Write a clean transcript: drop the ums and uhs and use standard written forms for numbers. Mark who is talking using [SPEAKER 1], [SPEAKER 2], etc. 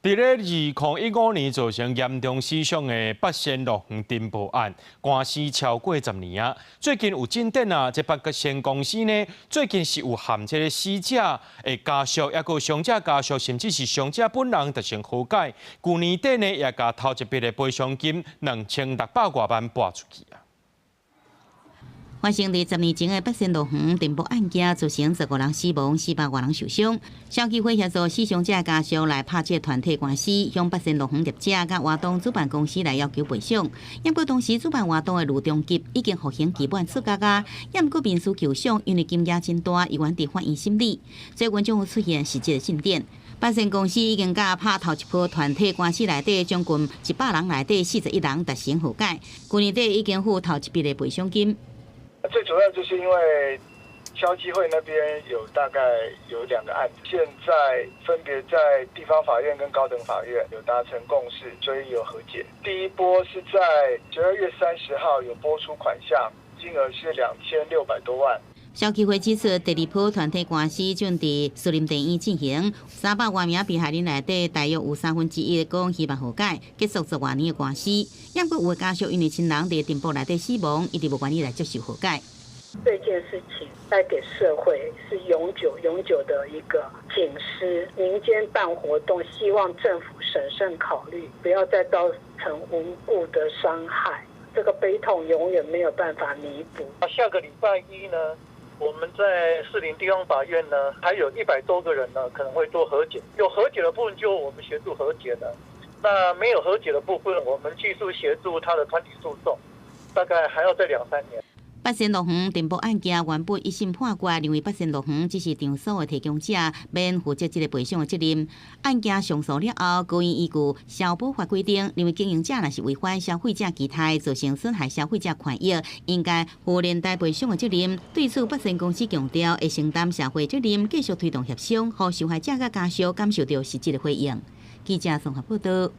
[SPEAKER 1] 佇咧2015年造成嚴重死傷的八仙樂園塵爆案，官司超過10年啊。最近有進展啊，這八仙公司呢，最近是有和這个死者的家屬，抑閣傷者家屬，甚至是傷者本人達成和解。舊年底呢，也共頭一筆的賠償金2600外萬撥出去啊。
[SPEAKER 2] 發生佇10年前的八仙樂園塵爆案件，造成15人死亡、400外人受傷。消基會協助死傷者家屬來拍這個團體官司，向八仙樂園業者佮活動主辦公司來要求賠償。毋過當時主辦活動的呂中吉已經服刑期滿出獄啊，毋過民事求償因為金額真大，猶原佇法院審理。最近終於出現實質的進展。八仙公司已經佮拍頭一波團體官司內底將近100人內底41人達成和解。舊年底已經付頭一筆的賠償金。
[SPEAKER 3] 最主要就是因為消基會那邊有大概有兩個案子，現在分別在地方法院跟高等法院有達成共識，所以有和解。第一波是在12月30號有撥出款項，金額是2600多萬。
[SPEAKER 2] 消基會指出，第二波團體官司正佇士林地院進行，300外名被害人內底，大約有1/3講希望和解，結束10外年的官司。毋過有的家屬因為親人佇塵爆內底死亡，伊就無願意來接受和解。
[SPEAKER 4] 這件事情帶給社會是永久、永久的一個警示。民間辦活動，希望政府審慎考慮，不要再造成無故的傷害。這個悲痛永遠沒有辦法彌補。
[SPEAKER 5] 下個禮拜一呢，我們在士林地方法院呢，還有100多個人呢，可能會做和解。有和解的部分就我們協助和解的，那沒有和解的部分，我們繼續協助他的團體訴訟，大概還要再兩三年。
[SPEAKER 2] 八仙樂園塵爆案件原本一審判決，認為八仙樂園只是場所的提供者，免負責這个賠償的責任。案件上訴了後，高院依據消保法規定，認為經營者若是違反消費者期待，造成損害消費者權益，應該負連帶賠償的責任。對此，八仙公司強調會承擔社會責任，繼續推動協商，予受害者佮家屬感受到實質的回應。記者綜合報道。